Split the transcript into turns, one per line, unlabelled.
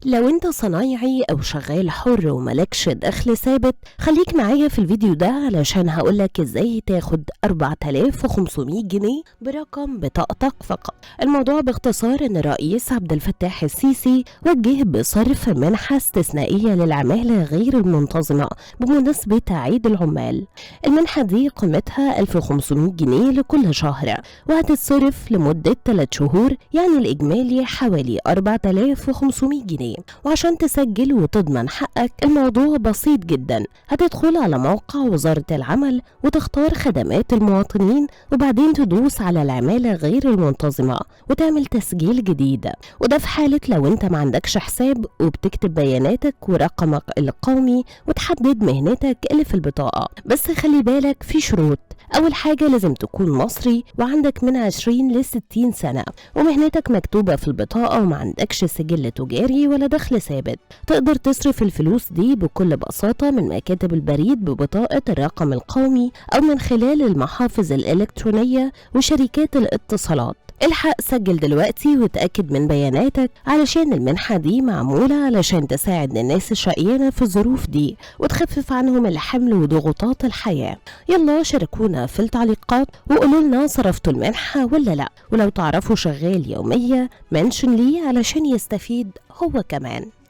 لو انت صنايعي او شغال حر وملكش دخل ثابت، خليك معايا في الفيديو ده علشان هقولك ازاي تاخد 4500 جنيه برقم بطاقتك فقط. الموضوع باختصار ان الرئيس عبد الفتاح السيسي وجه بصرف منحة استثنائية للعمالة غير المنتظمة بمناسبة عيد العمال. المنحة دي قيمتها 1500 جنيه لكل شهر، وهتتصرف لمدة 3 شهور، يعني الإجمالي حوالي 4500 جنيه. وعشان تسجل وتضمن حقك الموضوع بسيط جدا، هتدخل على موقع وزارة العمل وتختار خدمات المواطنين، وبعدين تدوس على العمالة غير المنتظمة وتعمل تسجيل جديد. وده في حالة لو انت ما عندكش حساب، وبتكتب بياناتك ورقمك القومي وتحدد مهنتك اللي في البطاقة. بس خلي بالك في شروط. أول حاجة لازم تكون مصري وعندك من 20 ل 60 سنة، ومهنتك مكتوبة في البطاقة، وما عندكش سجل تجاري ولا دخل ثابت. تقدر تصرف الفلوس دي بكل بساطة من مكاتب البريد ببطاقة الرقم القومي أو من خلال المحافظ الإلكترونية وشركات الاتصالات. الحق سجل دلوقتي وتأكد من بياناتك، علشان المنحة دي معمولة علشان تساعد الناس الشقيانة في الظروف دي وتخفف عنهم الحمل وضغوطات الحياة. يلا شاركونا في التعليقات وقولوا لنا صرفتوا المنحة ولا لا، ولو تعرفوا شغال يومية mention ليه علشان يستفيد هو كمان.